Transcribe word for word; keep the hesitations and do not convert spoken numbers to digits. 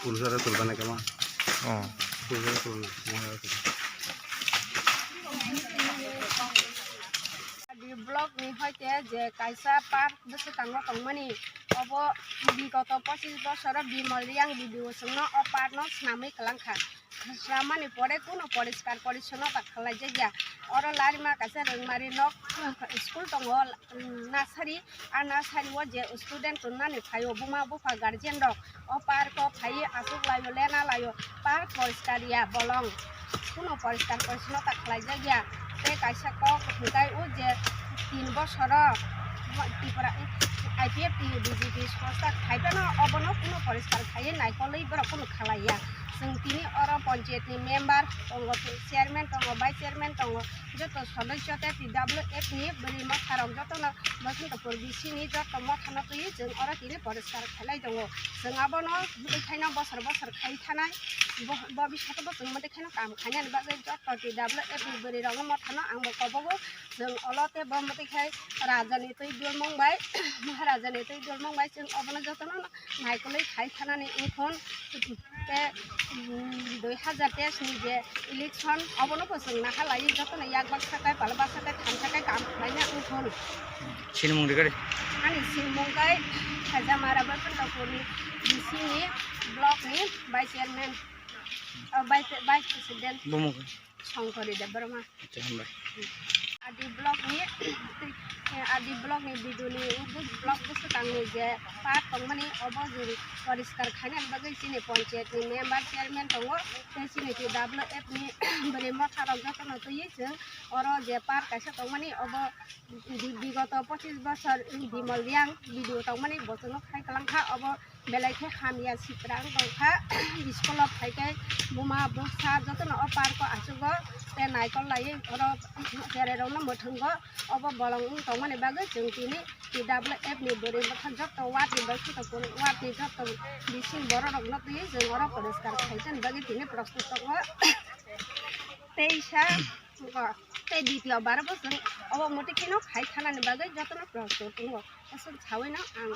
Purusara tulbana kama? Oh. Purusara tulbana. D block ni hoite je kaisa park bwswkango tongmani, obo bigoto pochis bosoro Bimal Reang B D O chwngno o park no swnamwi kwlangkha. Swnamani pore kuno poriskar porisonno ta khlaijakya. Oro larima kaisa Rwngmari nok school tongo, nasari. A nasari o je student tongnani phaio, buma bupha guardian rok o park o phaiwi aswk laio, lena laio, park poriskar ya bolong, kuno poriskar porisonno ta khlaijakya. Tei kaisa kok hwnkhe o je tin bosoro Tripura I P F T B J P sosta khai phano obono kuno poriskar khaiwi naikolwi borok kuno khalaiya. Chwng tini oro panchayat ni member tongo, chairman tongo, vice chairman tongo, joto sodosyo tei T W F ni bwrwi motha rok jotono Bosantapur B C ni joto motha no twiwi chwng oro tini poriskar khailai tongo. Chwng abono bwtwi khaino bosor bosor khai thanai, bo, bo bisingtwi bo chwng bwtwi khaino kam khainani bagwi joto T W F ni bwrwi rokno motha no ang bo kobogo. Chwng olo tei bo bwtwi khai raja ni twi dulmung bai, Maharaja ni twi dulmung bai chwng obono jotono naikolwi khai thanani wngkha. Tei, mm, dui hazar teis ni je election, obono bo chwng naha lai, jotono yak baksa tei pala baksa tei thamsa tei kam khlaina wngkha. Sinimung de gari? Ani sinimung khe Khajamara Baikunthapur ni B C ni block ni vice chairman, ah, vice, vice president. Bumung khe? Songkori Debbarma. Acha, hambai. Adi block ni, Adi block ni B D O ni, block bwswkang ni je park tongmani, obo jori poriskar khainani bagwi chini panchayat ni member, chairman tongo, tei chini T W F ni bwrwi motha rok jotono twiwi chwng oro je park kaisa tongmani, obo bi-, bigoto pochis bosor Bimal Reang B D O tongmani bochorno khai kwlangkha, obo belai khe hamya siprang tongkha. School o phai khe buma bwsa jotono o park o achugo tei naikol laiwi oro cherai rokno mwthwngo. Obo bolong wng tongmani bagwi chwng tini T W F ni bwrwi bwkha joto ward ni bai khe ward ni joto bising borok rokno twiwi chwng oro poriskar khaina bagwi tini prostut tongo. Teisa tei D P O bar bo chwng obo mwtwi kheno khai thanani bagwi jotono prostut tongo. Aswk sawino ang